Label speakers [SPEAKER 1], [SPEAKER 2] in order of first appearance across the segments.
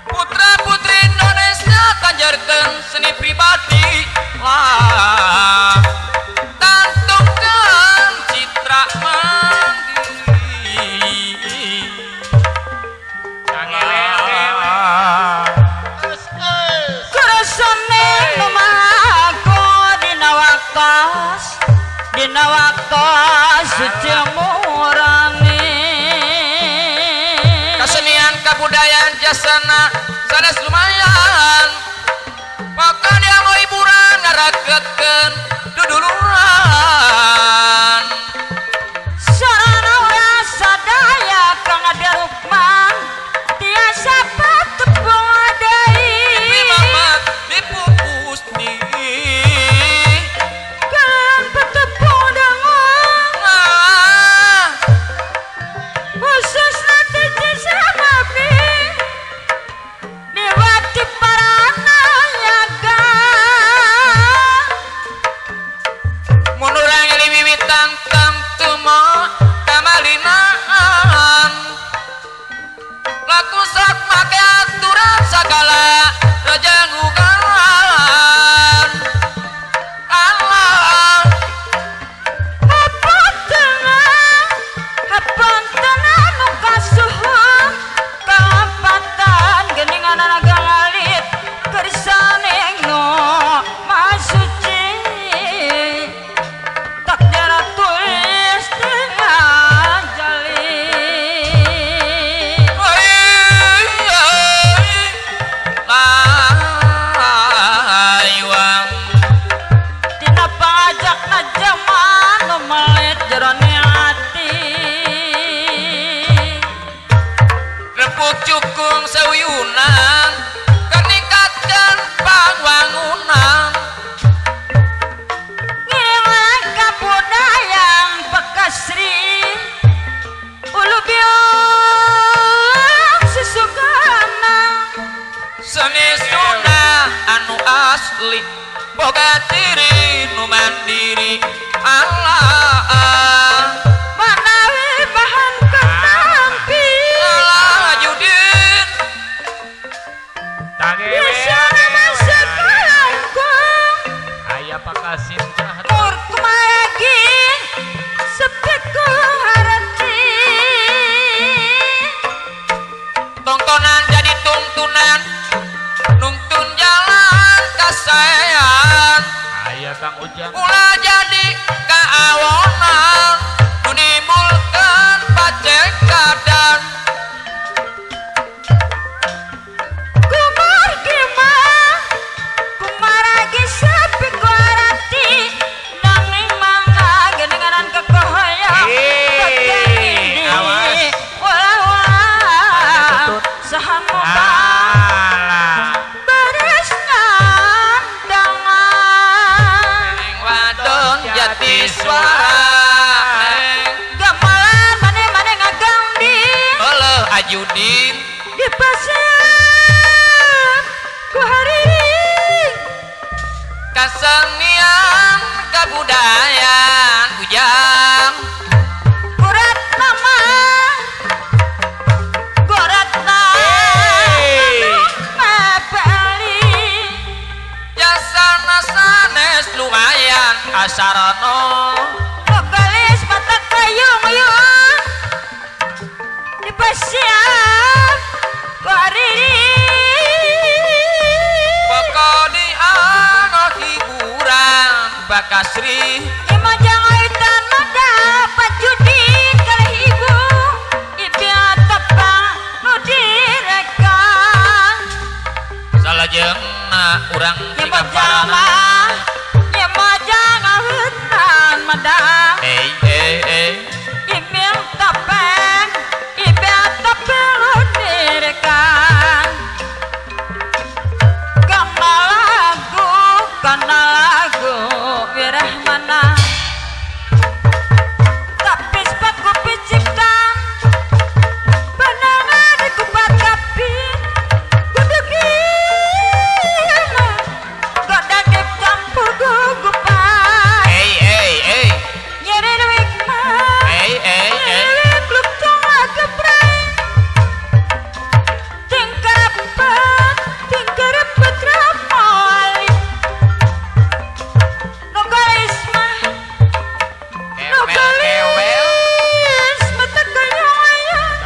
[SPEAKER 1] Putra putri Indonesia tanjarkeun seni pribadi lah tantukeun citra mandiri.
[SPEAKER 2] Kersane lumaku dina waktos dina waktos cemurangi
[SPEAKER 1] kesenian kebudayaan jasana sanes lumayan maka dia mau hiburan ngaraketkeun duduluran
[SPEAKER 2] sarana urang sadaya kang Adarukman tiasa patepung deui
[SPEAKER 1] Pipi mamat dipupus di
[SPEAKER 2] kan patepung dangun
[SPEAKER 1] ah,
[SPEAKER 2] khususna teh jasa abdi diwati paranayaga
[SPEAKER 1] mun urang liwiwitan tangtu mah kamalinaan laku sok make aturan sagala rejanggukan Allah
[SPEAKER 2] hapunten anu kasuhun kampatan geuningan naga ngalit kersane nu masuci takdir tulis tengah jali.
[SPEAKER 1] Layuang
[SPEAKER 2] Tina pangajakna jaman nu melet jerone ati
[SPEAKER 1] rempuk cukung sauyunan kaningkatkeun pangwangunan
[SPEAKER 2] ngilang kabudayaan Bekasri ulu biung susugana
[SPEAKER 1] seni Sunda anu asli boga ciri nu mandiri Allah
[SPEAKER 2] manawi bahan katampi
[SPEAKER 1] Allah Judin
[SPEAKER 2] biasana masa kalangkung
[SPEAKER 3] Aya pakasin jahat
[SPEAKER 2] mur kumaragi sepi ku harati
[SPEAKER 1] tongtonan jadi tungtunan nungtun jalan kasaean
[SPEAKER 3] Aya Kang Ujang
[SPEAKER 1] ulah jadi kaawonan nu nimbulkeun pacekadan
[SPEAKER 2] kumargi mah kumaragi sepi ku harati nanging mangga geuninganan kekohoyong
[SPEAKER 3] Eh, awas.
[SPEAKER 2] Ulah-ulah saha nu
[SPEAKER 3] Alah
[SPEAKER 2] beres nandangan
[SPEAKER 1] Neng wadon jati suara
[SPEAKER 2] gamelan mane-mane ngagangdi
[SPEAKER 1] Eleuh Ajudin
[SPEAKER 2] di pasar ku hariring
[SPEAKER 1] kasenian kabudayaan Ujang
[SPEAKER 2] kurat nama goratna mapali
[SPEAKER 1] jasana sanes lumayan asarana
[SPEAKER 2] Bogalis mata kayung yung di pasar ku hariring
[SPEAKER 1] pokok dianggo hiburan Bakasri
[SPEAKER 2] Imajang aitan madapat judi kalih ibu ibi atapang nu direkan
[SPEAKER 1] salajengna urang siga
[SPEAKER 2] Nyemajang
[SPEAKER 1] parana
[SPEAKER 2] mah nyemajang ahutan madang
[SPEAKER 1] eh eh eh
[SPEAKER 2] ibi tapeng ibi atapang nu direkan kana lagu wirahmana. Nukelis metek kayong-ayong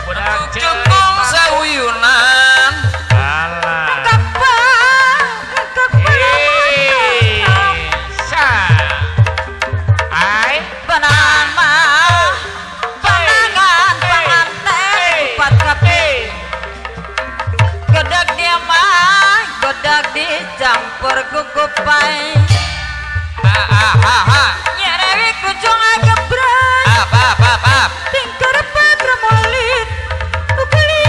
[SPEAKER 1] Cukung sauyunan
[SPEAKER 2] Dicampur kukupai
[SPEAKER 1] ha ha ha ha
[SPEAKER 2] nyerewi kucung agebrang
[SPEAKER 1] ap ap ap ap
[SPEAKER 2] tingkar patra mulit ukelis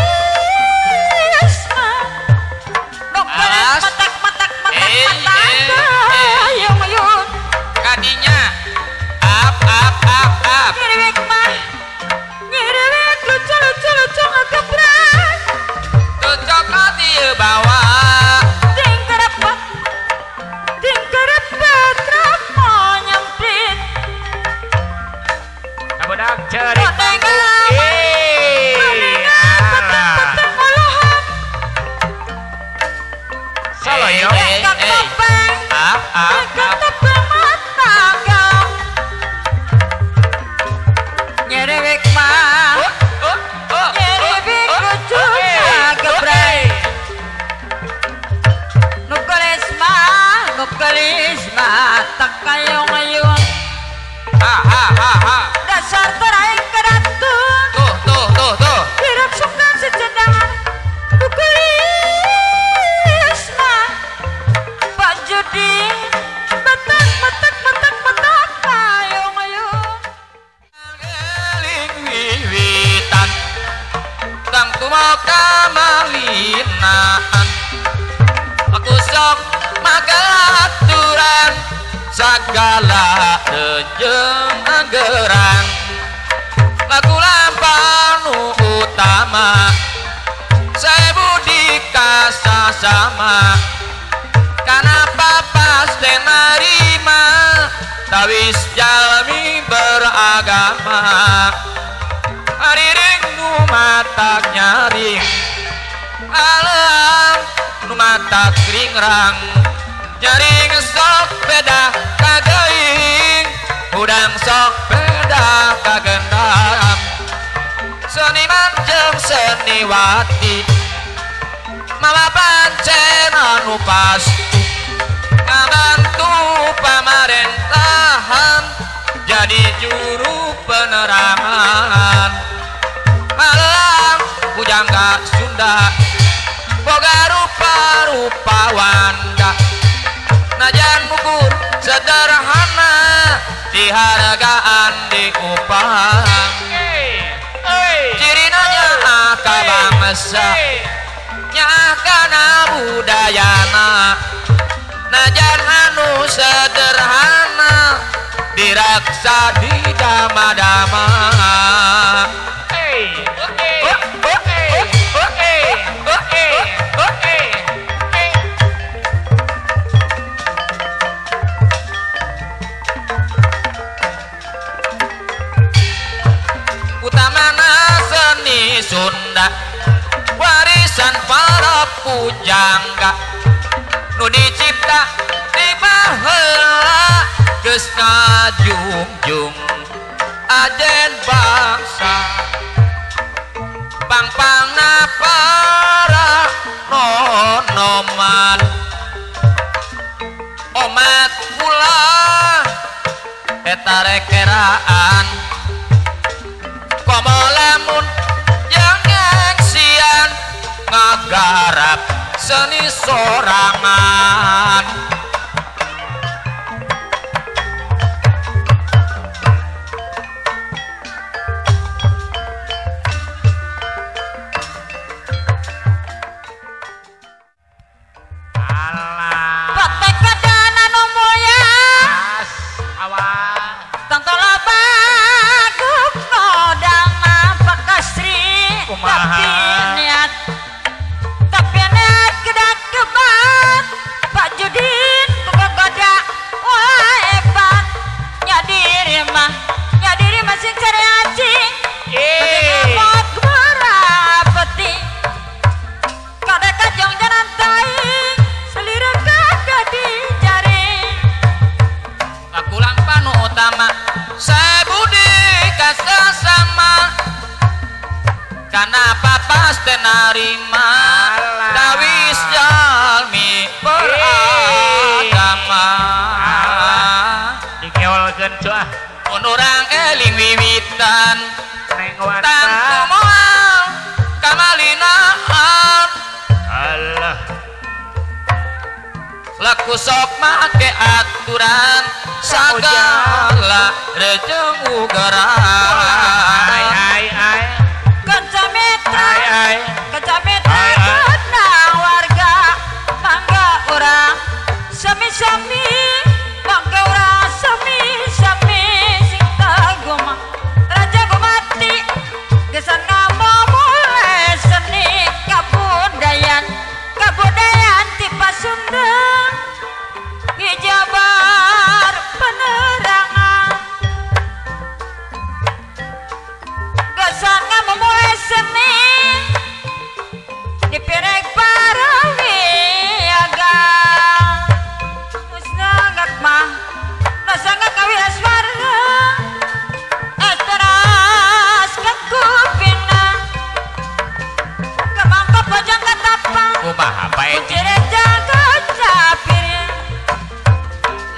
[SPEAKER 2] mah nukelis matak matak matak matak ayung ayung
[SPEAKER 1] kadinya ap ap ap ap
[SPEAKER 2] nyerewi mah nyerewi lucu lucu lucu agebrang
[SPEAKER 1] cocok hati bawa
[SPEAKER 2] Dasar teraing kedatun
[SPEAKER 1] tuh tuh tuh tuh
[SPEAKER 2] diraksukan sejendangan bukelis mah Pak Judi betak betak betak betak ayung ayung
[SPEAKER 1] eling wiwitan tang tumoka malinaan aku sok magalaturan sagala rejeng anggerang lagu lampanu utama saya budi kasasama karena pasti narima tawis jalmi beragama ariring nu matak nyaring alam nu matak ringrang nyaring sok beda kageuing hudang sok beda kagendam seniman jeung seniwati mawa pancen anu pasti ngabantu pamarentahan jadi juru penerangan malang pujangga Sunda boga rupa-rupa wanda najan ukur sederhana dihargaan diupah cirina nyaah ka bangsa nyaah kana budayana najan anu sederhana diraksa di dama-dama. Utamana seni Sunda warisan para pujangga nu dicipta di baheula geus ngajungjung ajen bangsa pangpangna para nonoman omat kula eta rekeraan komo lamun yang ngengsian ngagarap seni sorangan.
[SPEAKER 2] Tapi niat, tapi niat kedak kebat Pak Judi.
[SPEAKER 1] teh narima dawis jalmi beragama.
[SPEAKER 3] Dikeolkeun cuah.
[SPEAKER 1] Mun urang eling wiwitan
[SPEAKER 3] Neng Wanda.
[SPEAKER 1] Tangtu moal kamalinaan.
[SPEAKER 3] Alah.
[SPEAKER 1] Laku sok make aturan sagala rejeng ugeran.
[SPEAKER 3] Ai ai ai.
[SPEAKER 2] Kanca mitra,
[SPEAKER 3] Ai ai.
[SPEAKER 2] kanca mitra
[SPEAKER 3] Ai, ai.
[SPEAKER 2] tenang warga, mangga urang sami-sami, mangga urang sami-sami sing taguma raja gumati gesan ngamumule seni kabudayan, kabudayan ti Pasunda ngijabar penerangan. Gesan ngamumule seni dipirek para wiyaga. Musnangak mah nasangak kawilaswara teras kakupina kemangka pojang katapang
[SPEAKER 1] Kumaha Pak Edi?
[SPEAKER 2] kucirek jaga capir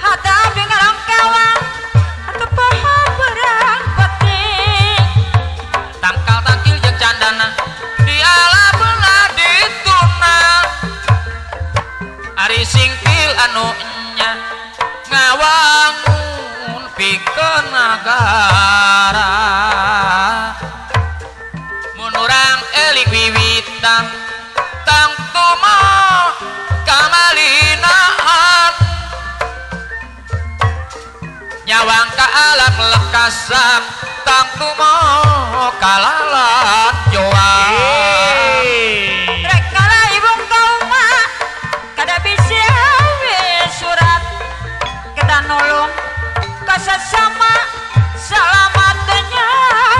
[SPEAKER 2] hata abdi ngarangkawang atau poho perang penting.
[SPEAKER 1] Tangkal tangkil jeung candana di ala belah dituna. Ari singkil anu nya ngawangun pikeun nagara. Mun urang eling wiwitan tangtu mah kamalinaan. Nyawang ka alam lekasan tangtu mah kalalat joan.
[SPEAKER 2] Rek kalah ibung kauma kada bisa we surat kita nolong kasasama salamatnya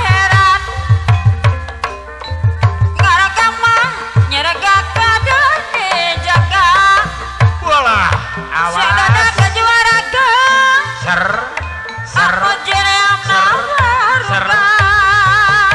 [SPEAKER 2] heran ngaragama nyerega kadane jaga
[SPEAKER 3] Walah,
[SPEAKER 2] sagada
[SPEAKER 3] awas.
[SPEAKER 2] kajuaraga
[SPEAKER 3] Ser ser
[SPEAKER 2] aku jere
[SPEAKER 3] ser, ser.
[SPEAKER 2] mawarubah.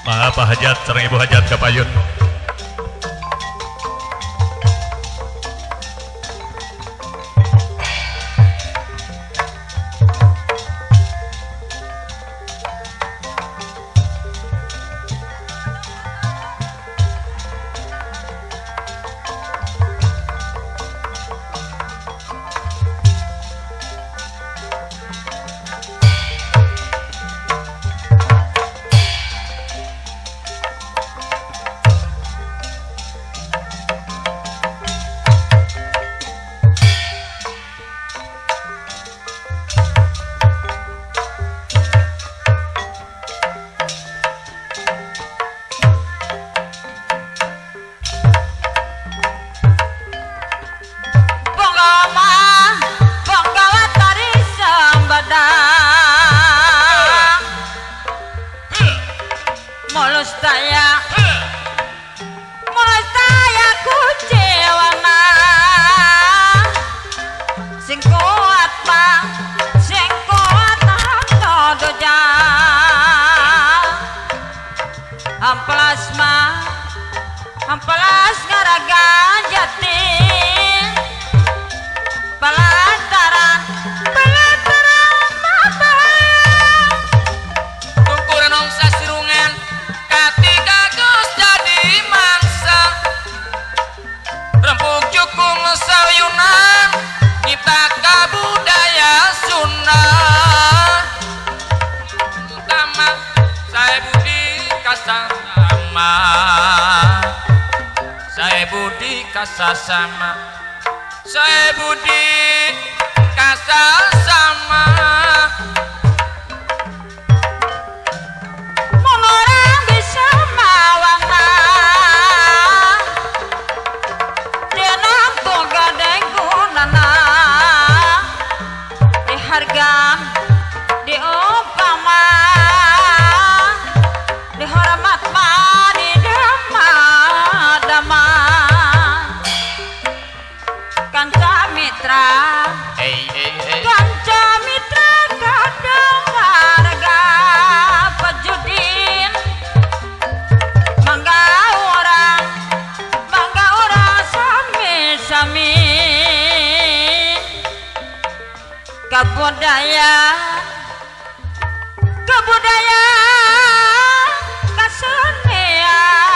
[SPEAKER 4] Maaf Pak Hajat sareng Ibu Hajat kapayun.
[SPEAKER 2] Ampelas ngaraga jati pelataran pelataran mata
[SPEAKER 1] tungkuran ongsa sirungan katika geus jadi mangsa rempuk jukung sayunan kita kabudaya Sunda utama saya budi kasama saya budi kasasama saya budi kasasama
[SPEAKER 2] mun urang bisa mawana dina boga gunana diharga diupama dihormat mah didama-dama kanca mitra kanca mitra kadang warga pejudin mangga urang sami-sami kabudayaan kebudayaan kasenian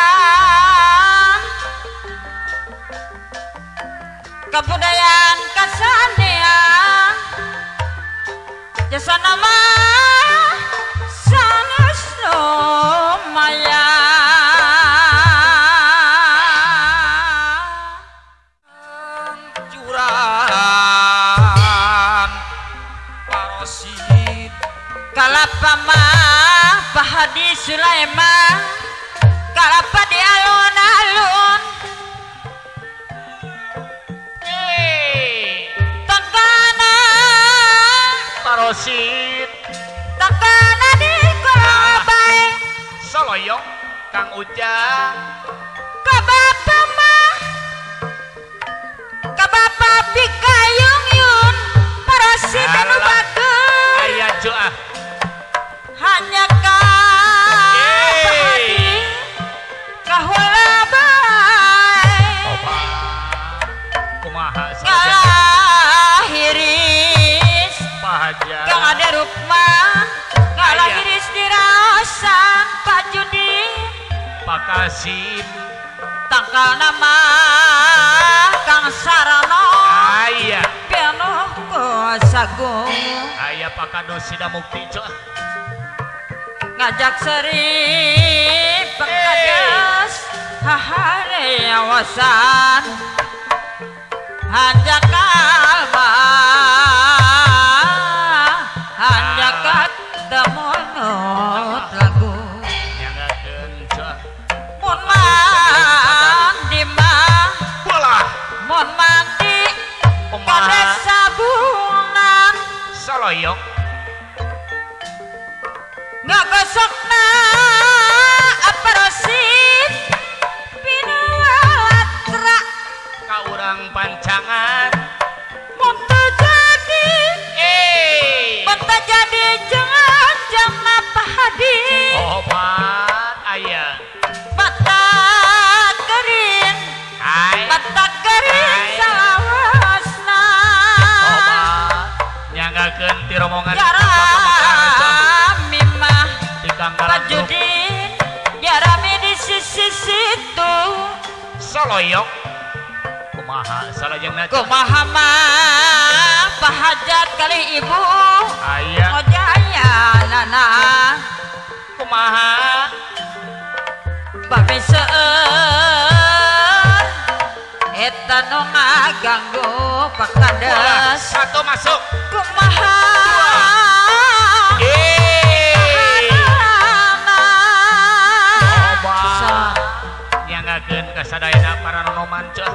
[SPEAKER 2] kebudayaan kasenian jasa nama sanes lumayan
[SPEAKER 1] curan parosid
[SPEAKER 2] kalapa mah Pak Hadi Sulaiman kalapa di alun-alun tangkana
[SPEAKER 3] Parosid
[SPEAKER 2] tangkana di kolong
[SPEAKER 3] Soloyong Kang Ujang
[SPEAKER 2] ka bapa mah ka bapa pikayung yun parosid anu bager
[SPEAKER 3] aya cuah
[SPEAKER 2] hanya ka Pak Hadi kahula bae
[SPEAKER 3] kumaha
[SPEAKER 2] ngalahiris
[SPEAKER 3] Pak Hajar
[SPEAKER 2] Kang Ade Rukma ngalahiris diraosan Pak Judi
[SPEAKER 3] Pak Kasim
[SPEAKER 2] tangkal nama Kang Sarano
[SPEAKER 3] aya
[SPEAKER 2] piano kosagung
[SPEAKER 3] aya Pak Kado Sidamukti cuah
[SPEAKER 2] ngajak seri pengkades hahareawasan hanjakal hanjakat temunut lagu mun mandi mah mun mandi kades sabunan
[SPEAKER 3] Soloyong
[SPEAKER 2] ngagosokna aparosid pinualatra
[SPEAKER 3] ka urang pancangan
[SPEAKER 2] mun teu jadi mun teu jadi jangan jangan Pak Hadi
[SPEAKER 3] obat aya ti rombongan
[SPEAKER 2] Jarami mah
[SPEAKER 3] Kang
[SPEAKER 2] Judin jarami di sisi situ
[SPEAKER 3] Soloyok kumaha salajengna
[SPEAKER 2] kumaha mah pahajat kali ibu
[SPEAKER 3] aya
[SPEAKER 2] ngojaya nana
[SPEAKER 3] kumaha
[SPEAKER 2] babe seueur eta nu ngaganggu pakades
[SPEAKER 3] satu masuk
[SPEAKER 2] kumaha
[SPEAKER 3] nyangakeun ka sadayana para nonoman ceuh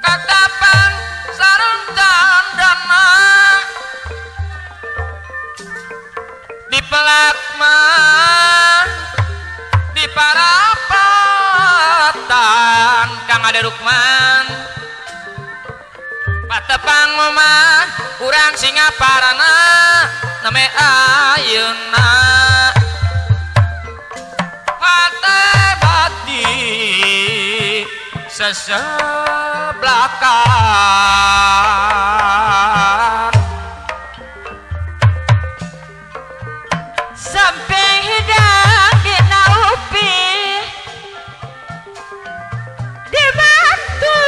[SPEAKER 1] katapang sareng candana di pelak mah di parapatan Kang Ade Rukman patepang mah urang Singaparana name ayeuna bati seseblakan
[SPEAKER 2] sampai hidang dina upi dibantu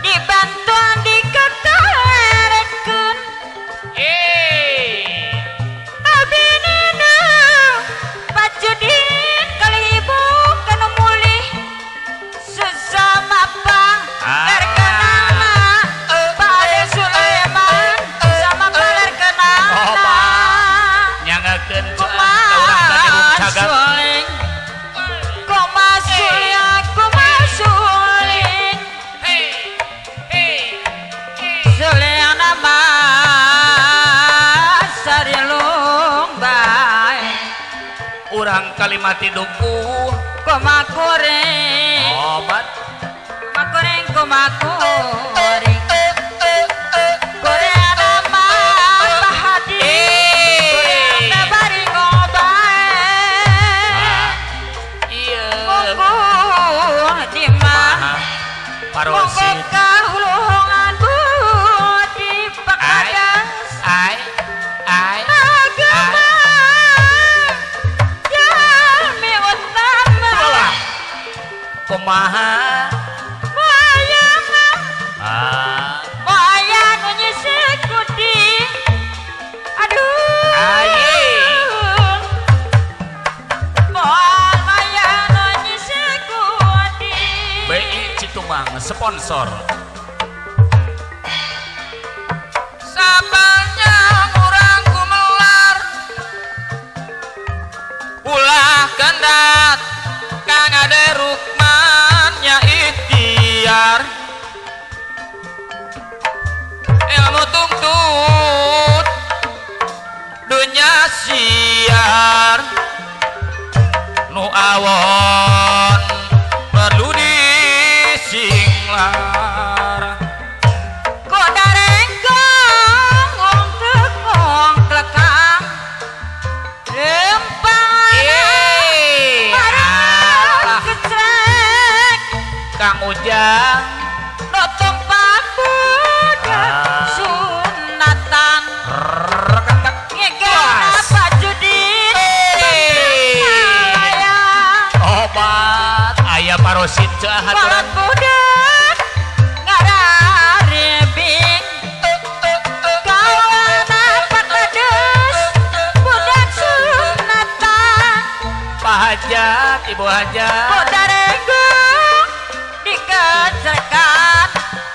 [SPEAKER 2] dibantuan dikatarekeun abinina Pak Judin kali ibu kanu mulih sesama pang erkenana Pak Ade Sulaiman sama palerkenana
[SPEAKER 3] nyangakeun ceuh ka urang Gadung Cagat
[SPEAKER 2] kumaha suling mah sarilung bae
[SPEAKER 3] urang kalimati dukuh
[SPEAKER 2] kumakuring
[SPEAKER 3] obat
[SPEAKER 2] kumakuring kumakuring koreana mah Pak Hadi koreana bari ngobae
[SPEAKER 3] ieu
[SPEAKER 2] monggo di mah
[SPEAKER 3] parosid
[SPEAKER 2] monggo kahuluhungan budi pakades
[SPEAKER 3] ai ai
[SPEAKER 2] agama jami utama
[SPEAKER 3] Walah. Kumaha
[SPEAKER 2] moyang
[SPEAKER 3] ah
[SPEAKER 2] moyang nu nyisik kudi aduh
[SPEAKER 3] aye
[SPEAKER 2] moal mayang nu nyisik kudi
[SPEAKER 3] BI Citumang sponsor
[SPEAKER 1] sapanjang urang kumelar ulah kendat Kang Ade Rukman nya ikhtiar ilmu tungtut dunya siar nu awon perlu disinglar
[SPEAKER 2] Kodarenggong ungtek ongklekang rempang marang kecrek
[SPEAKER 3] Kang Ujang
[SPEAKER 2] notong pabudak sunatan
[SPEAKER 3] reketek
[SPEAKER 2] ngegana Pak Judin
[SPEAKER 3] obat aya parosid ceuh
[SPEAKER 2] kolot
[SPEAKER 3] haturan
[SPEAKER 2] budak ngararibing kawana pakades budak sunatan
[SPEAKER 3] Pak Hajat Ibu Hajat
[SPEAKER 2] kodarenggong dikecrekan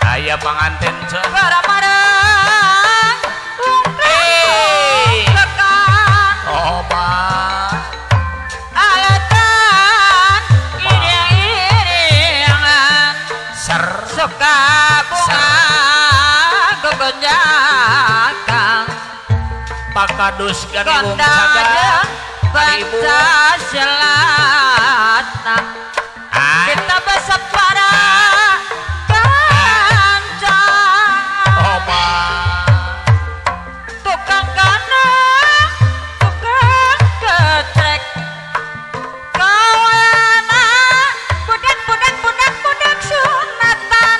[SPEAKER 3] aya panganten ceuh
[SPEAKER 2] Marang ungklek-ungklekan
[SPEAKER 3] obat
[SPEAKER 2] alatan iring-iringan
[SPEAKER 3] ser
[SPEAKER 2] suka bunga gogonjakan
[SPEAKER 3] Pakadus Gadung
[SPEAKER 2] gondang
[SPEAKER 3] Cagat Ibu
[SPEAKER 2] bangsa selatan
[SPEAKER 3] ai
[SPEAKER 2] kita besepara kanca
[SPEAKER 3] obat
[SPEAKER 2] tukang kanan tukang ketrek kawana budak budak budak budak sunatan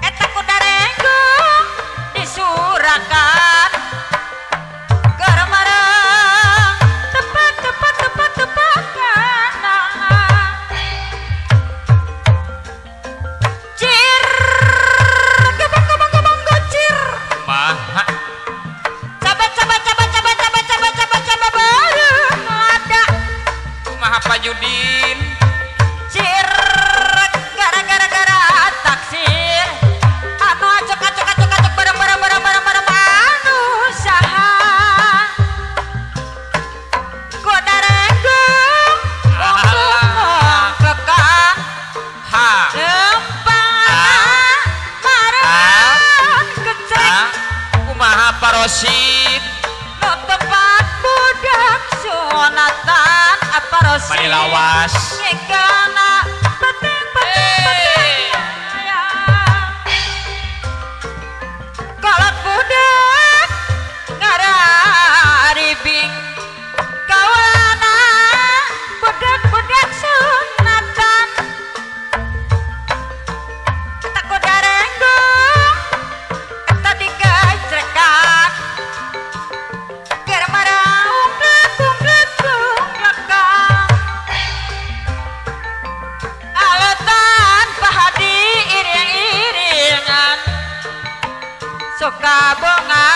[SPEAKER 2] eta kuda
[SPEAKER 1] Rosid
[SPEAKER 2] nu tempat budak sunatan apa Rosid
[SPEAKER 1] mari lawas
[SPEAKER 2] ngegana penting penting penting kolot budak ngararibing kawana budak-budak sunatan takut darenggung eta dikecrekan keur maraung lekung lekang aletan pahadi iring-iringan suka bunga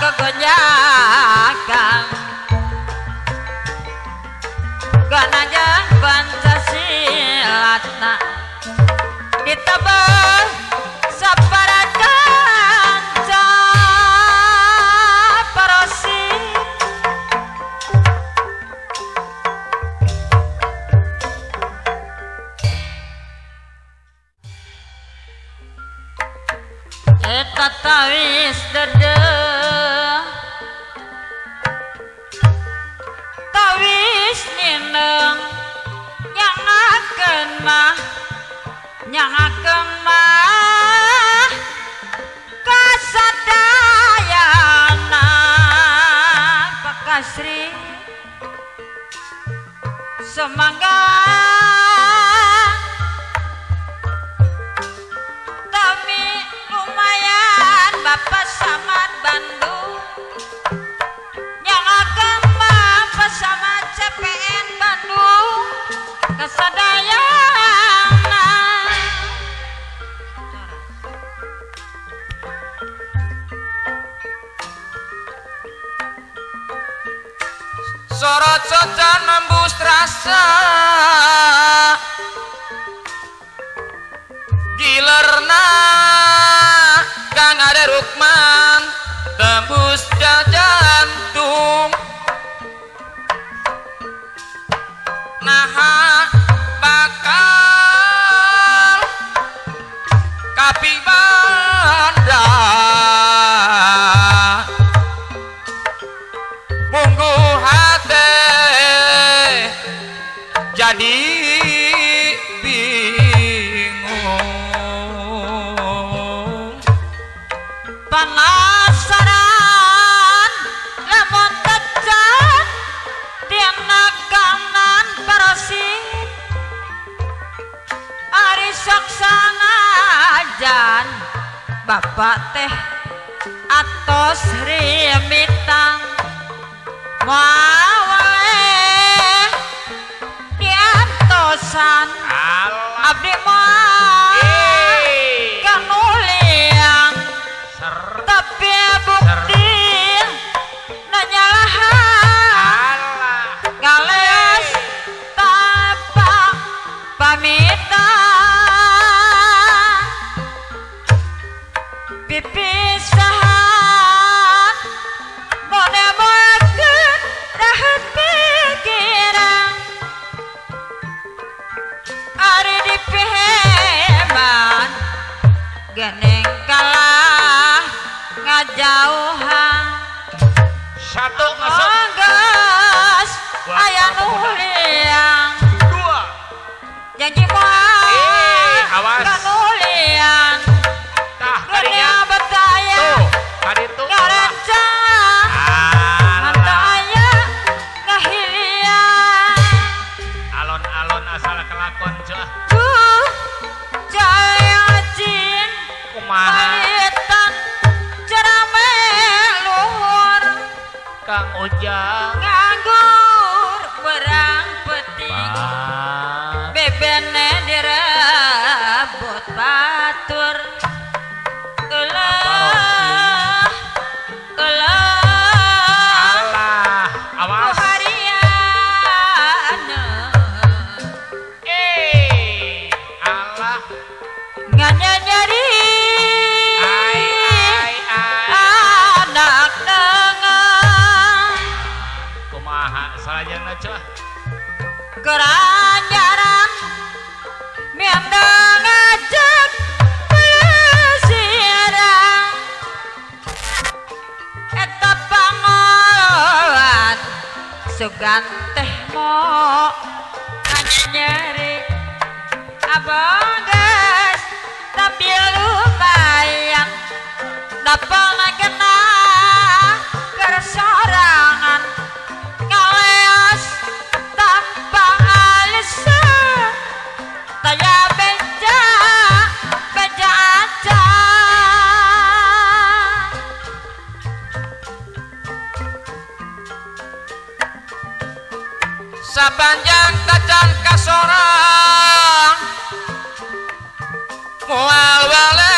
[SPEAKER 2] gogonjakan ganajang Pancasilatna ditebal sapara kanca parosi eta tawis dedeh tawis nineng nyangakeun mah nyangakeun mah kasadayana Pakasri semangga tami lumayan Bapak Samad Bandung nyangakeun mah Bapak Samad CPN Bandung kasadayana
[SPEAKER 1] sorot socan nembus rasa gilerna Kang Ade Rukman tembus jantung naha bakal kapibanda munggu hate jadi bingung
[SPEAKER 2] penasaran lamun tecan dina kanan parosi ari sok sanajan bapak teh atos rimitang wae diantosan abdi mah kanuliang tapi bukti nanyalahan ngales tanpa pamitan pipisahan monemokeun rahat pikiran ari dipiheman geneng kalah ngajauhan
[SPEAKER 3] satu masuk
[SPEAKER 2] geus aya nu liang
[SPEAKER 3] dua
[SPEAKER 2] janji moal
[SPEAKER 3] awas
[SPEAKER 2] kanuliang
[SPEAKER 3] tah
[SPEAKER 2] dunia betaya
[SPEAKER 3] tuh kaditu
[SPEAKER 2] ngarancang mata aya ngahiliang
[SPEAKER 3] alon-alon asal kelakon cuah
[SPEAKER 2] tuh jaya jin
[SPEAKER 3] kumaha
[SPEAKER 2] palitan cerame luhur
[SPEAKER 3] Kang Ujang
[SPEAKER 2] nganggur berang peting bebene direbut batur kelah kelah
[SPEAKER 3] alah awas
[SPEAKER 2] hariana
[SPEAKER 3] alah
[SPEAKER 2] nganyanyari
[SPEAKER 3] ai ai ai
[SPEAKER 2] anak nengan
[SPEAKER 3] kumaha salajengna cuah
[SPEAKER 2] keranyaran miandang ngajak pelesiran Sugan teh mo nyeri abang geus tapi lumayan dapat kena kesorangan ngaleos tanpa alasan taya beja beja aja.
[SPEAKER 1] Sapanjang tacan kasorang moal wale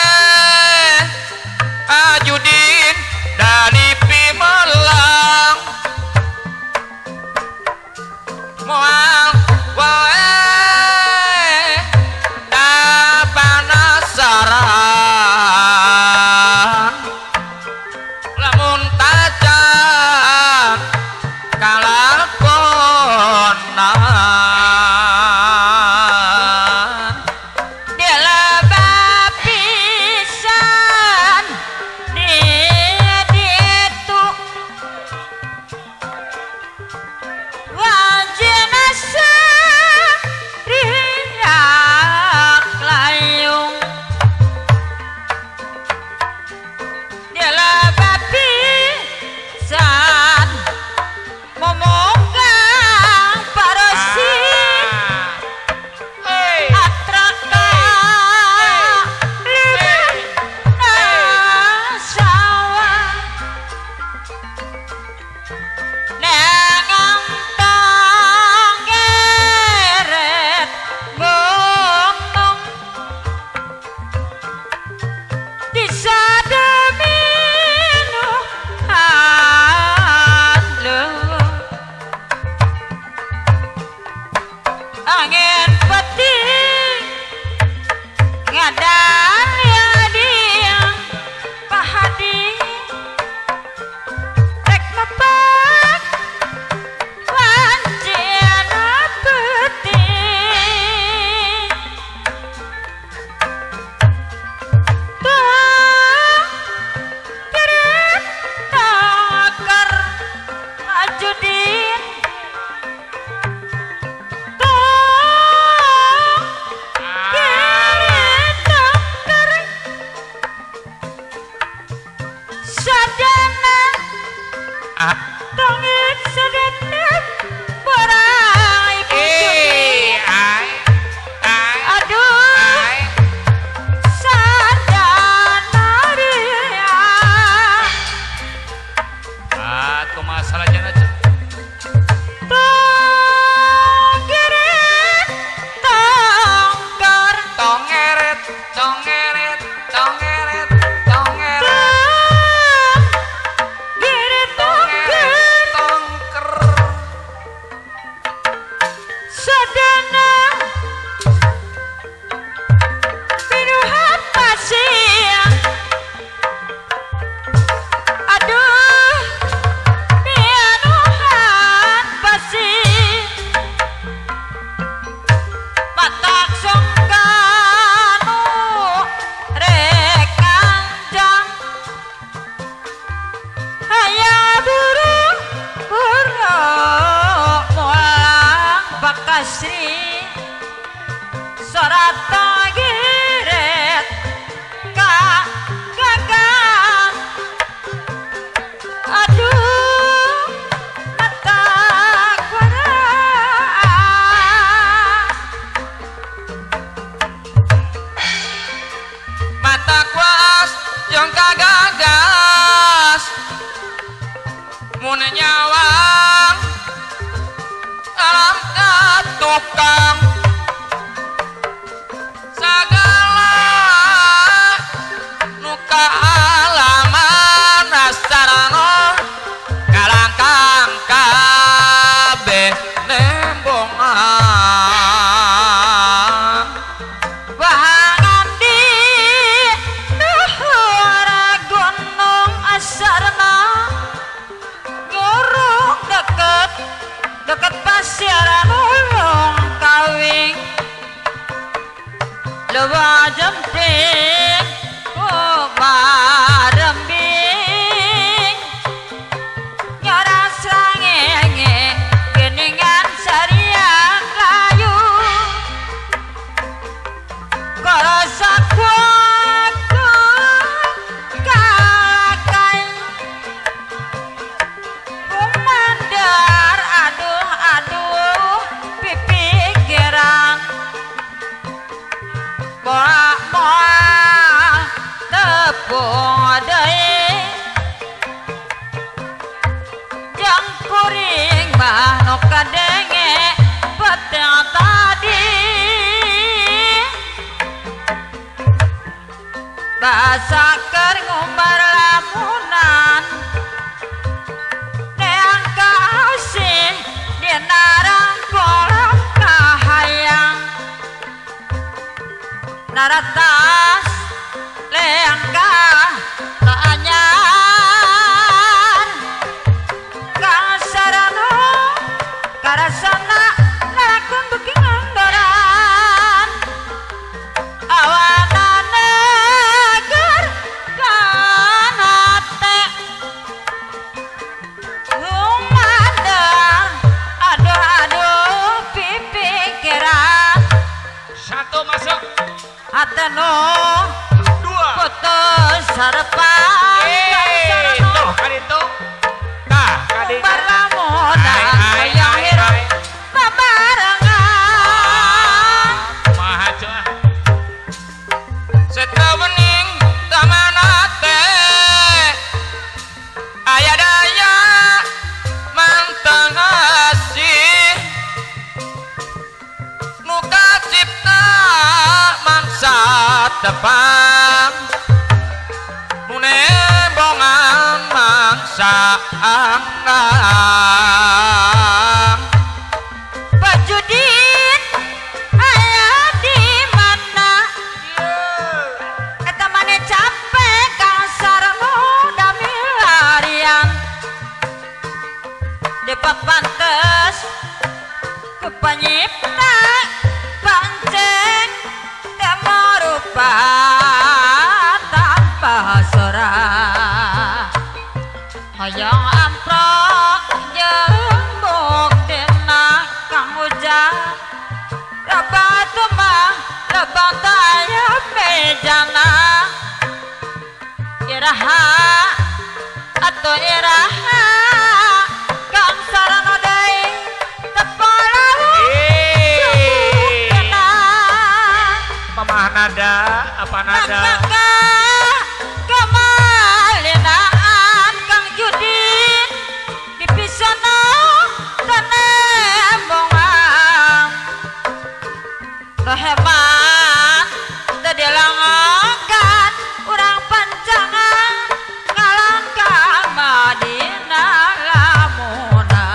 [SPEAKER 1] Ajudin dari Pimelang moal wae da panasaran lamun tacan kalakonan.
[SPEAKER 2] Angin peting ngadal ya dia pahadi rek mepak wancina peting tong keret takar Ajudin. Sadana tongit sadana barang ibu aduh sadana ria
[SPEAKER 3] kumaha salajana
[SPEAKER 2] tongeret tongkor
[SPEAKER 1] tongeret tongeret tongeret tongeret
[SPEAKER 2] sadana pinuhat pasir aduh pinuhat pasir matak sungkanu rek kanjang hayang burung burung mulang bakasri sorata geret ka gagang aduh mata kuaras
[SPEAKER 1] mata kuas jeung kagagas mun nyawang alam tukang sagala nu kaalaman asarana kalangkang kabeh nembongan
[SPEAKER 2] bahangan di luhur gunung asarna ngurung deket deket pasiran ulung kawing lewa jemping kumarembing nyora srengenge. Sararepan
[SPEAKER 3] tuh kan itu tah kadinya
[SPEAKER 2] barlamunan hayang hirup babarengan
[SPEAKER 3] kumaha cuah
[SPEAKER 1] setawening tamana teh aya daya manteng asih nu kacipta mangsa tepang nu nembongan mangsa anggang.
[SPEAKER 2] Bajudin aya di mana eta mane capek kang sareng milarian depa pantes ku panyipta pancen teu marupa tanpa sora hayang amprok jeung buktina Kang Ujang lebat mah lebat aya bejana iraha atau iraha Kang Sarano deui tepalawung buktina
[SPEAKER 3] mamah nada apa nada
[SPEAKER 2] kemalinaan Kang Judin dipisana tanembongan roheman teu dilangokan urang pancangan ngalangkah Madinah lamuna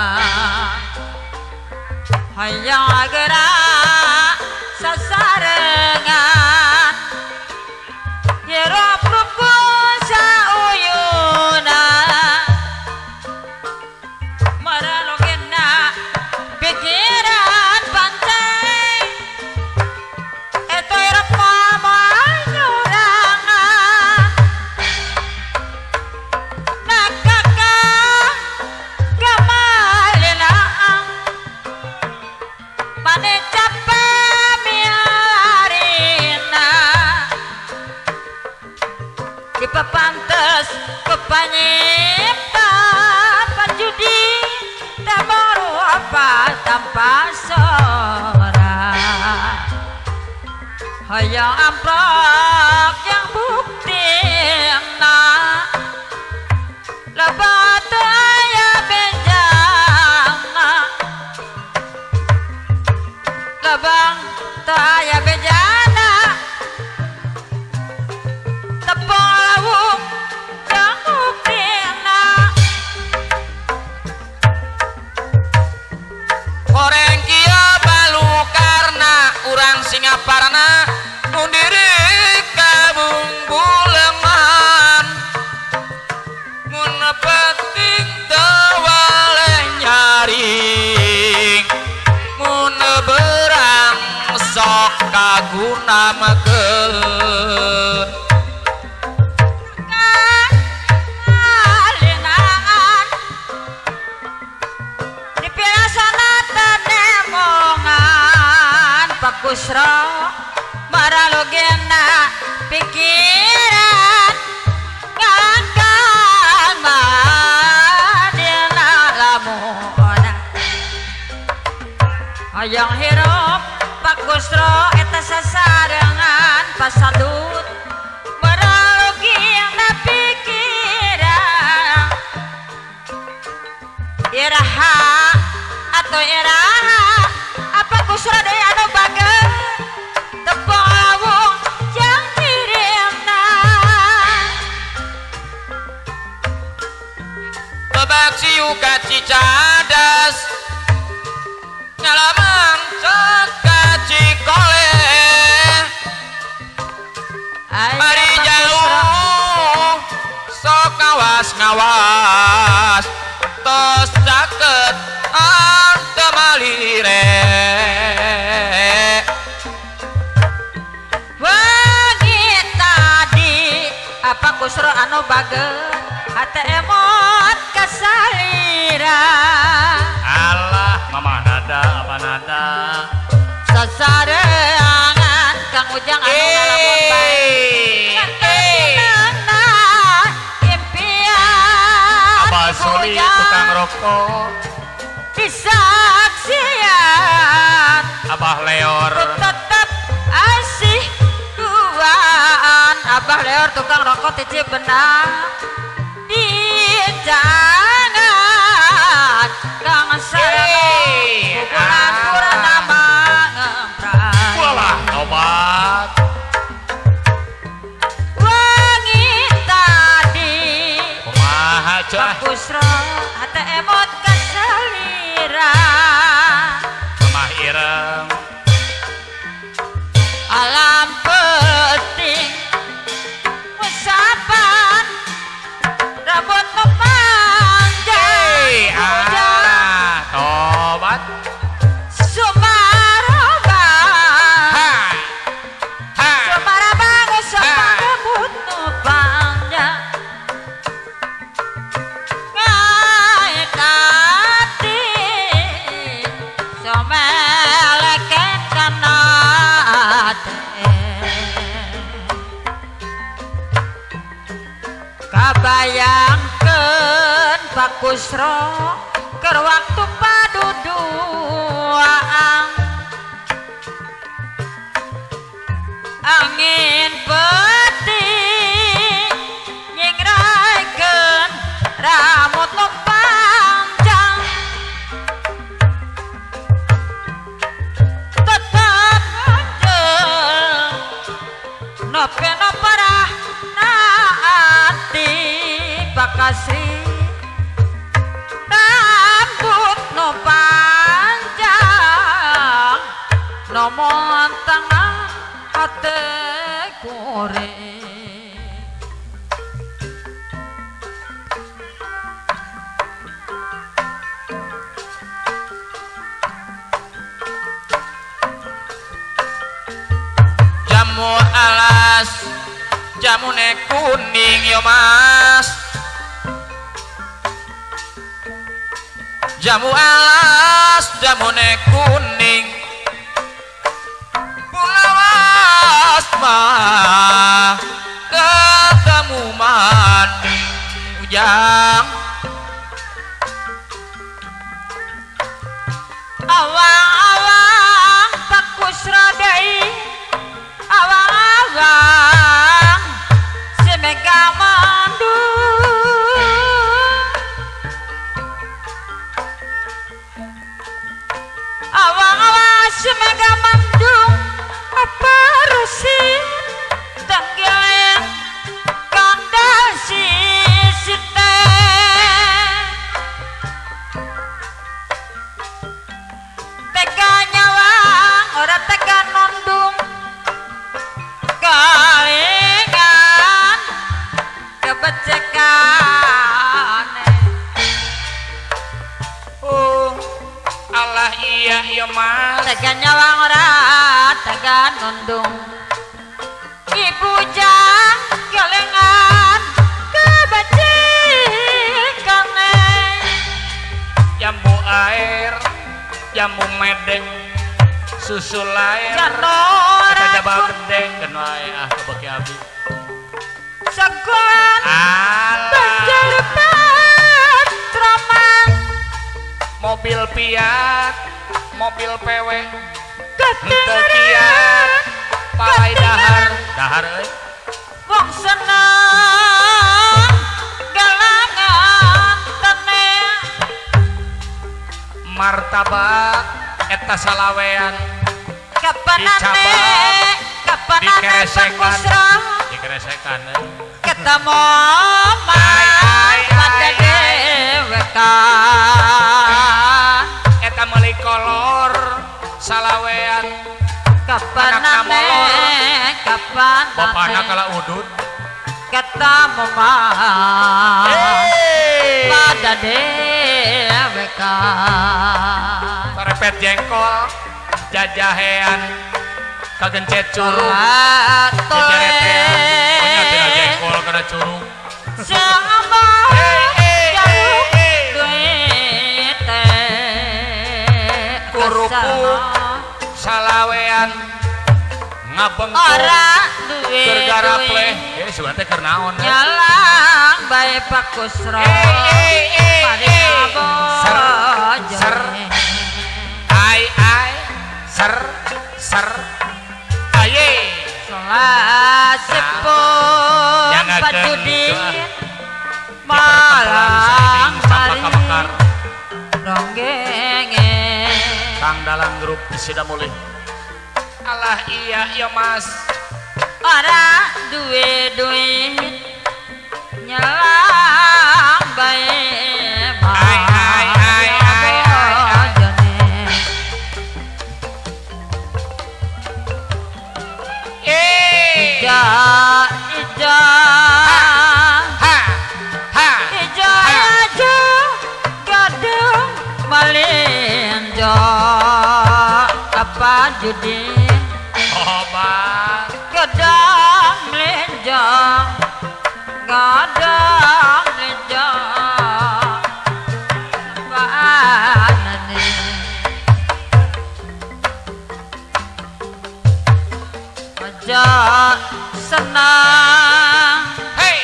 [SPEAKER 2] hayang gerak sasarengan hirup rukun sauyuna maralogena pikiran pancen eta hirup manyurangan nakaka kemalinaan mane capek milarina dipepantes ku panyipta panjudi tak baru apa tanpa sora hayang amplop yang buktina lebat aya bejana lebang teu aya bejana tepalawung yang buktina
[SPEAKER 1] Goreng kieu balukarna urang Singaparna nu diri ka bungbuleman mun penting teu waleh nyaring mun berang sok kaguna meukeun.
[SPEAKER 2] Kalinaan dipilasana tenemongan Pak Kusro maralogena pikiran ngalangkang Madinah lamuna hayang hirup Pak Kusro eta sasarengan pasadut maralogena pikiran iraha atau iraha apa Kusro deui anu bager tepalawung jeung dirina
[SPEAKER 1] Bebak siu ka Cicadas ngalaman cek ka Cikole mari jauh sok ngawas-ngawas tos caket ante malire.
[SPEAKER 2] Wengi tadi apa Kusro anu bager hate emot kasalira
[SPEAKER 3] alah mamah nada apa nada
[SPEAKER 2] sasarengan Kang Ujang anu ngalamun bae.
[SPEAKER 3] Eko
[SPEAKER 2] disaksian
[SPEAKER 3] Abah Leor
[SPEAKER 2] tetep asih duaan. Abah Leor tukang rokok tiji benang di jangan Kang Sarno bulan purnama ngemprak.
[SPEAKER 3] Walah tobat
[SPEAKER 2] wangi tadi
[SPEAKER 3] kumaha cah
[SPEAKER 2] Kusro hate emot kasalira
[SPEAKER 3] Mamah ireng
[SPEAKER 2] alam penting usapan rambut memanjang
[SPEAKER 3] ah, tobat
[SPEAKER 2] sumaraba
[SPEAKER 3] ha ha
[SPEAKER 2] sumaraba usapan rambut nu panjang ngait ati someleket kana ate kabayangkeun Pak Kusro keur waktu paduduaan angin peuting nyingraikeun rambut nu panjang tetep nganjeng nope parah naati Pakasri rambut nu panjang nomon tangan hate kuring
[SPEAKER 1] jamu alas jamune kuning yo mas jamu alas jamune kuning pulawas mah ketemu maning ujang
[SPEAKER 2] awang-awang Pak Kusro deui awang-awang si Mega Mendung awang-awang si Mega Mendung apa rusin tenggiling kandang sisite tega nyawang ora tega nundung kalingan kebecekane.
[SPEAKER 3] Oh Allah iya iya mas
[SPEAKER 2] tega nyawang ora tega nundung ibu jang kelengan kebecekane
[SPEAKER 3] jambu air jamu medeng susu lair
[SPEAKER 2] janora
[SPEAKER 3] eta jabal gede keun wae ah kebeki abi
[SPEAKER 2] sagoan
[SPEAKER 3] alah
[SPEAKER 2] patraman
[SPEAKER 3] mobil Fiat mobil PW henteu kiat palai dahar dahar euy
[SPEAKER 2] wong seneng galangan tene
[SPEAKER 3] martabak eta salawean
[SPEAKER 2] kapanane kapanane Pak Kusro
[SPEAKER 3] dikeresekan
[SPEAKER 2] ketemu pada dewekan
[SPEAKER 3] eta meuli kolor salawean
[SPEAKER 2] kapanane kapanane
[SPEAKER 3] bapana kala udud
[SPEAKER 2] ketemu pada dewekan
[SPEAKER 3] karepet jengkol jajahean kagencet curug jejeretean oh nya tina jengkol kana curug
[SPEAKER 2] sama jaluk duite
[SPEAKER 3] kerupuk salawean ngabengkung
[SPEAKER 2] ora duwe
[SPEAKER 3] keur garapleh sugan teh keur naon
[SPEAKER 2] nyalang bae Pak Kusro.
[SPEAKER 1] Ser ser ai ai ser ser aye
[SPEAKER 2] selasepun Pajudin malang
[SPEAKER 3] Mekar
[SPEAKER 2] ronggenge
[SPEAKER 3] Kang Dalang grup Sidamulih.
[SPEAKER 1] Alah iya iya Mas
[SPEAKER 2] ora duwe duit nyelang bae
[SPEAKER 1] ai ai ai ai ai.
[SPEAKER 2] Ija ija
[SPEAKER 1] ha ha
[SPEAKER 2] ija aja gadung malinjo apa judin
[SPEAKER 1] obat
[SPEAKER 2] gadang melinjo gadang melinjo apaanane aja senang
[SPEAKER 1] hey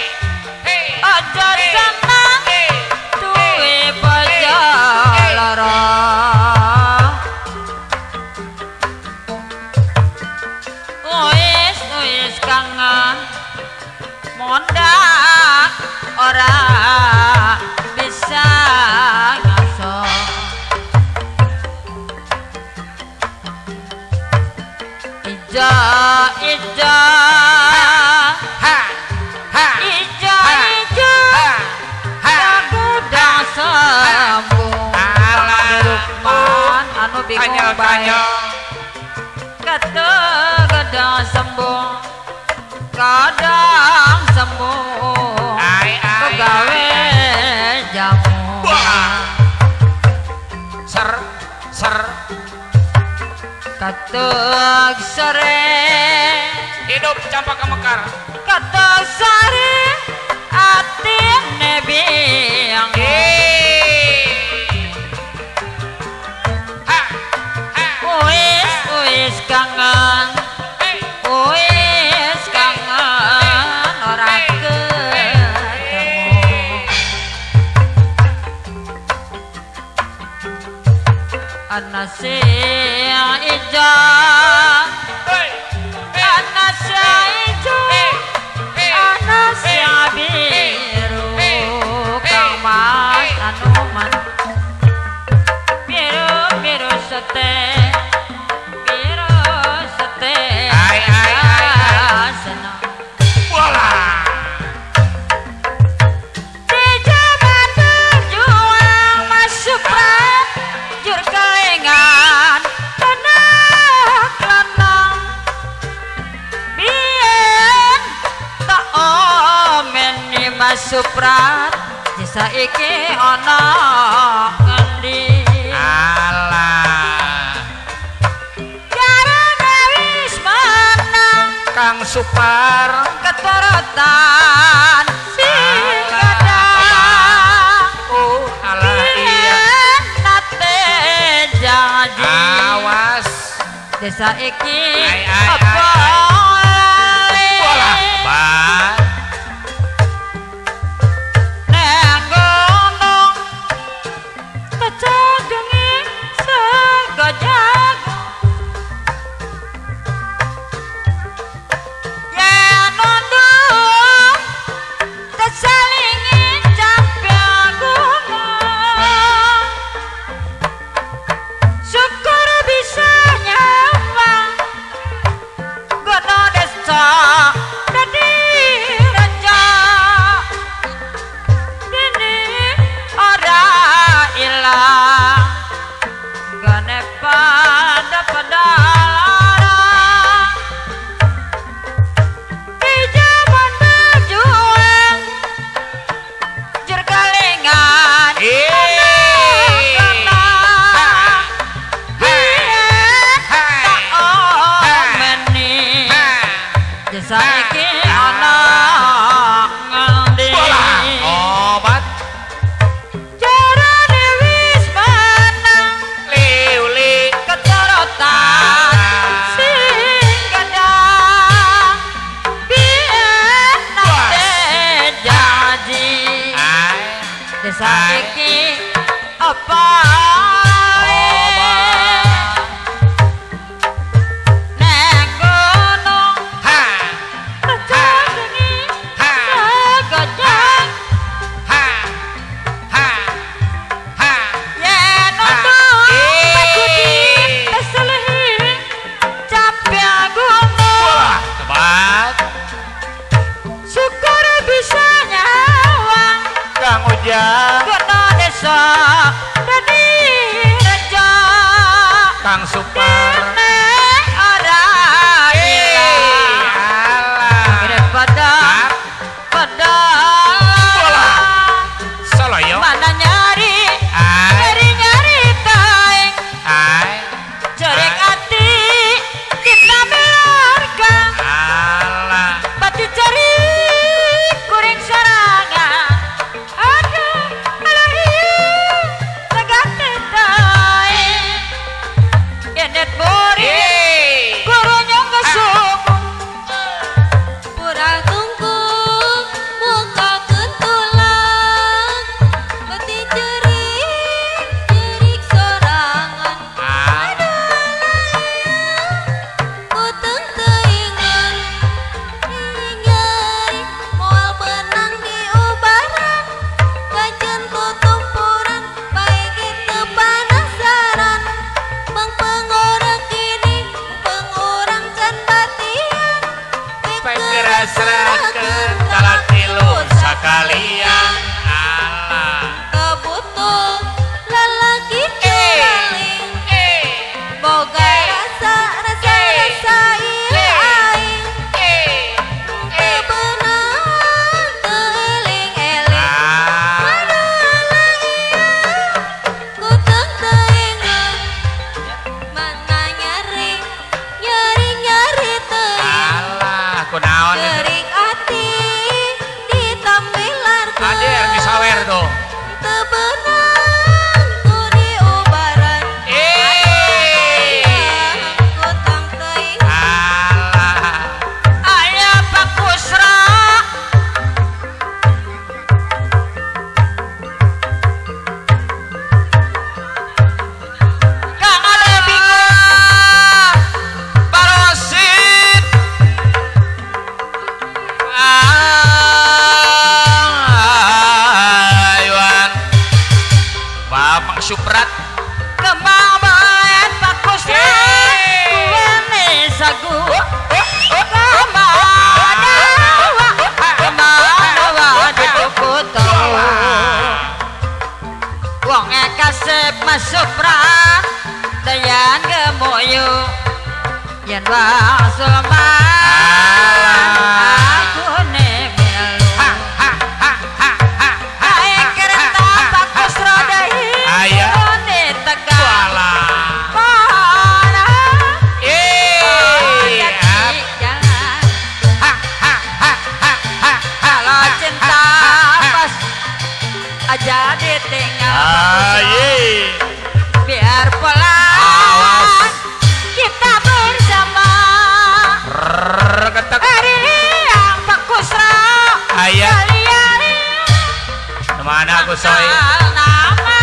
[SPEAKER 1] hey
[SPEAKER 2] aja senang duwe bojo loro wis wis kangen mondak ora bisa ngaso ija ija
[SPEAKER 1] ha ha
[SPEAKER 2] ija ija godang sambung Lukman anu bingung bae kata godang sambung kadang sambung
[SPEAKER 1] ai ai
[SPEAKER 2] gawe jamu
[SPEAKER 1] ser ser
[SPEAKER 2] katek sore
[SPEAKER 1] hidup Campaka Mekar
[SPEAKER 2] katek sore atine biang
[SPEAKER 1] ha ha
[SPEAKER 2] wis wis kangen wis kangen ora ketemu ana sing ijo ana sing ijo ana sing biru Kang Mas Anuman biru biru sete biru sete
[SPEAKER 1] ai ai ai
[SPEAKER 2] senang
[SPEAKER 1] bola
[SPEAKER 2] di jaman berjuang Mas Suprat jur kelengan tanah lanang biyen tak omeni Mas Suprat desa iki ana ngendi
[SPEAKER 1] alah
[SPEAKER 2] jarane wis menang
[SPEAKER 1] Kang Supar
[SPEAKER 2] keturutan sing gadang
[SPEAKER 1] oh alah iya
[SPEAKER 2] biyen nate janji
[SPEAKER 1] awas
[SPEAKER 2] desa iki
[SPEAKER 1] Ai, ai,
[SPEAKER 2] apa
[SPEAKER 1] ai,
[SPEAKER 2] lali
[SPEAKER 1] bola ba
[SPEAKER 2] nang gunung tejagengi sego jago yen nunduk tesalingi capek gunung syukur bisa nyawang gono desa dadi raja dene ora ilang gane pada pedalarang di jaman berjuang jur kalengan tanah biyen tak omeni desa iki ana ngendi
[SPEAKER 1] bola obat
[SPEAKER 2] jarane wis menang
[SPEAKER 1] liuli
[SPEAKER 2] keturutan
[SPEAKER 1] Kang Supar
[SPEAKER 2] ora ilang pada pada
[SPEAKER 1] Soloyo
[SPEAKER 2] mana nyari nyari nyari taeng jerik ati kita melarkan
[SPEAKER 1] alah
[SPEAKER 2] batu cari kuring sorangan aduh alah iya tegak taeng yenet bori gurunya ngesuk
[SPEAKER 5] pura tungku muka kentulang beti jerik jerik sorangan aduh kuteng teuingan nyeri moal benang di ubaran kajen tutumpuran bae kitu panasaran pengpengorang kini pengurang can batian
[SPEAKER 1] Penggerasrakeun talatilu sakalian alah
[SPEAKER 5] kebutuh lalaki curaling boga rasa rasa rasa ieu aing teu beunang teu eling-eling aduh alah ieu kuteng teuingeun mana nyari nyari nyari teuing
[SPEAKER 1] alah kunaon itu
[SPEAKER 5] jerik ati ditambilarkeun
[SPEAKER 1] hadir disawer tuh
[SPEAKER 5] teu beunang ku diubaran kutang teuing
[SPEAKER 1] alah
[SPEAKER 2] aya Pak Kusra Kang Ale bingung
[SPEAKER 1] Barosit ayuan Bapak Suprat
[SPEAKER 2] kembang bae Pak Kusra kuene sagu kemana kemana dikutu wong kasep Mas Suprat dayan gemoyo yen wasul aku ne melu
[SPEAKER 1] ha ha ha ha ha
[SPEAKER 2] ae kereta Pak Kusra deui
[SPEAKER 1] Aya.
[SPEAKER 2] ne tegal
[SPEAKER 1] Walah
[SPEAKER 2] mana jalan
[SPEAKER 1] ha ha ha ha ha
[SPEAKER 2] kalau cinta pas aja ditinggal Pak Kusra.
[SPEAKER 4] Aye.
[SPEAKER 2] Biar pulang
[SPEAKER 1] Awas.
[SPEAKER 2] kita bersama
[SPEAKER 1] Ketek
[SPEAKER 2] hari yang Pak Kusra
[SPEAKER 1] Aya.
[SPEAKER 2] kalian
[SPEAKER 1] Kemana aku soy
[SPEAKER 2] nama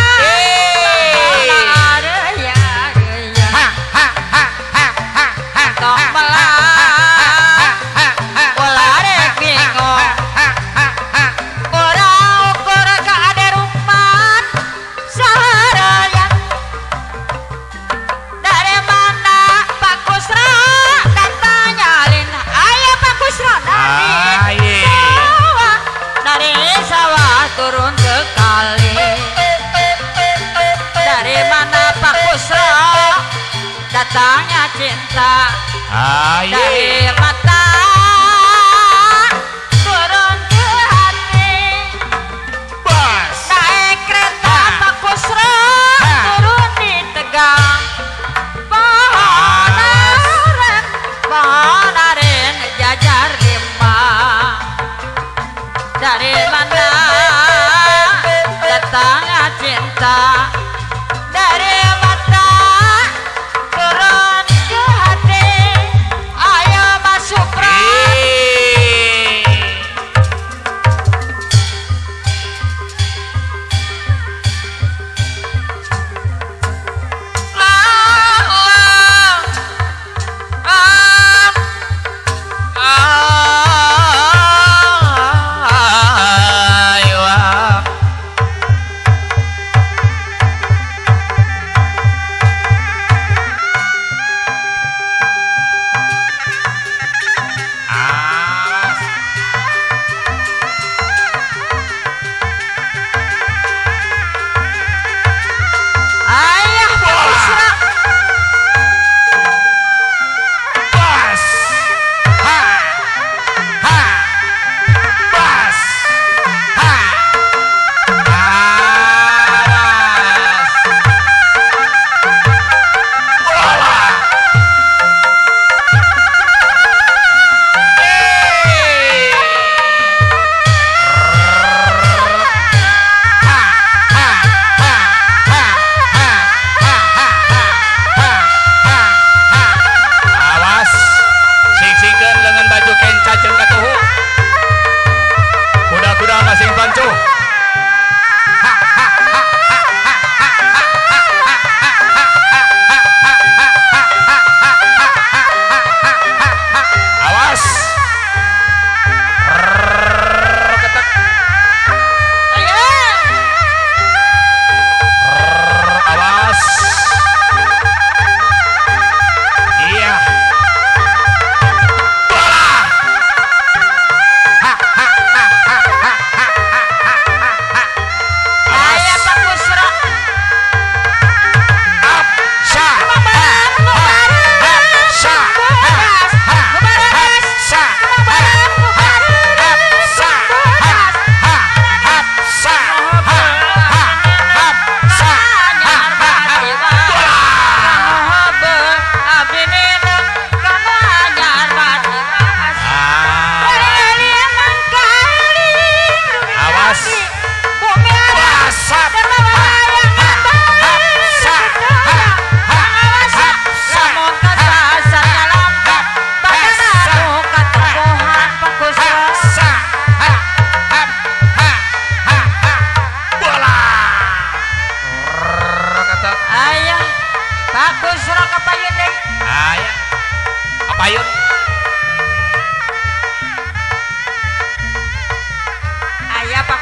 [SPEAKER 1] ha ha ha ha ha ha
[SPEAKER 2] Tong melang bola rek bingung ora ukur ka rupan seharian dari mana Pak Kusra datanya lin ayo Pak Kusra dari sawah dari sawah turun ke kali dari mana Pak Kusra datangnya cinta dari mata turun ke hati
[SPEAKER 1] Bas
[SPEAKER 2] naik kereta Pak Kusra turun di Tegal pohon aren jajar lima dari mana datangnya cinta dari mata turun ke hati ayo masuk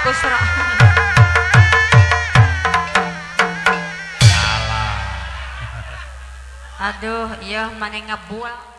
[SPEAKER 2] Kusro. Aduh, iya mana ngebuang.